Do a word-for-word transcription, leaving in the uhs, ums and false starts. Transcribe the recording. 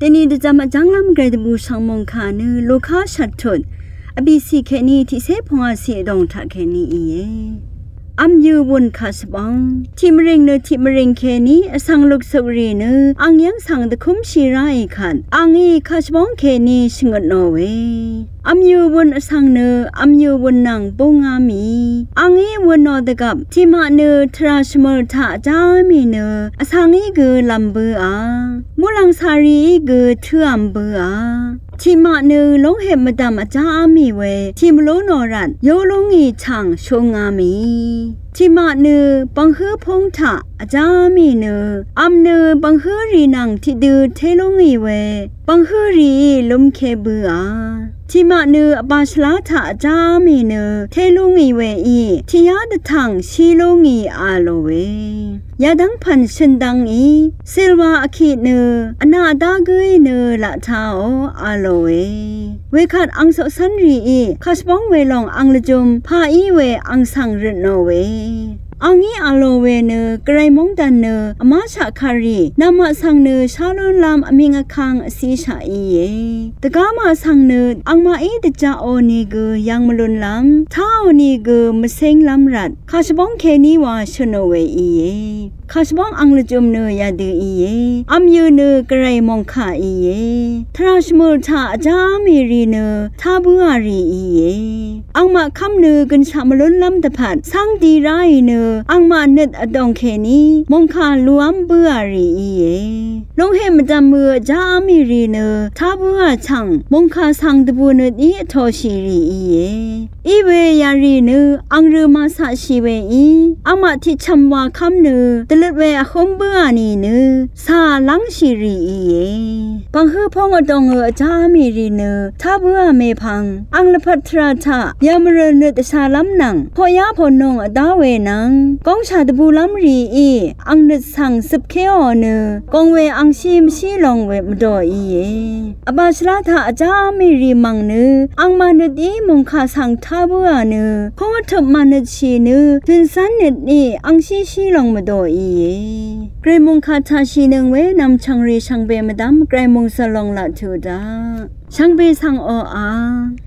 Deni dvjam vjvnglvm gvray dvbù shvngmung kà nø Luka shvttut, vbìcì kèní tiqcé pvngwàcì vdòng taq kèní íe. Vmyø̀ wùn kà shvbóng. Tiq mvrìng nø tiq mvrìng kèní vsvng luksøkrì nø ang yv́ng svng dvkúmshì ráì kvt, angí kà shvbóng kèní shvngøtnò we. Vmyø̀ wùn vsvng nø vmyø̀ wùn nvng búngá mì. Angí wùnò dvgvp, tiqmaq nø tvrà shvmø̀l taq vjáá mì nø vsvngí gø lv̀m bǿà. Muqlàng sàrìí gø tǿv̀m bǿà. Tiqmaq nø lónghep mvdv̀m vjáá mì we, tiq mvlú nò rvt, yó lúngì chàng shúngá mì. Tiqmaq nø bvnghǿ póng taq vjáá mì nø, vm nø bvnghǿrì nvng tiqdø té lúngì we, bvnghǿrìí lúmké bǿà. Tiqmaq nø vbà shvlá taq vjáá mì nø té lúngì weí, tiqyá dvtv̀ng shí lúngì a lò we. Yadv́ng pv̀n shø̀n dv́ngí, silwa vkiq nø, vnaq vdá gǿí nø laq tāò a lòe. Wekvt ang coqcv́nrìí, kà shvbóng welòng ang lvjum, pà í we ang svng røtnò we. Angí a lò we nø, gvray móngdàn nø, vmáshaq kàrì, namaq svng nø, shá lúnlv́m vming vkang vcíshaq íe. Dvgá maq svng nø, angmaqí dvjaqò nìgø yv̀ng mvlúnlv́m, táò nìgø mvcénglv́m rvt, kà shvbóng kèní wa shø̀nò we íe. Kà shvbóng ang lvjø̀m nø yadø íe. Vmyø̀ nø gvray mòngkà íe. Tvrà shvmø̀l taq vjáá mì rì nø tá bǿà rì íe. Angmaq kv́m nø gønshaq mvlúnlv́m dvpvt cáng di ráì nø angmaq nøt vdòng kèní mòngkà lúv́m bǿà rì íe. Lóngheq mvdv̀m mø vjáá mì rì nø tá bǿà chv̀ng mòngkà svng dvbù nøt í vtōshì rì íe. Iwe yarì nø ang rø masaqshì weí, angmaq tiqchv̀m wakv́m nø dvløt we vhǿm bǿà nìnø cà lv́ngshì rì íe. Bvnghǿ póng vdòngø vjáá mì rì nø tá bǿà mèpvng ang lvpat tvrà taq yamvrø̀l nøt dvshàlv́m nvng poqyá ponung vdá we nvng góngshà dvbùlv́m rìí ang nøt svng zøpkéò nø gòng we angshí mvshí long we mvdò íe. Vbà shvlá taq vjáá mì rì mv̀ng nø angmaq nøt í mòngkà svng tá bǿà nø kóng vtøp mànøtshì nø tø̀nzán nøt í angshí shí long mvdò íe. Gvray mòngkà taq shìnøng we nv̀m chv̀ngrì shvngbe mvdv́m gvray mòngsv̀l long laq tuq daq. Shvngbe svng oqà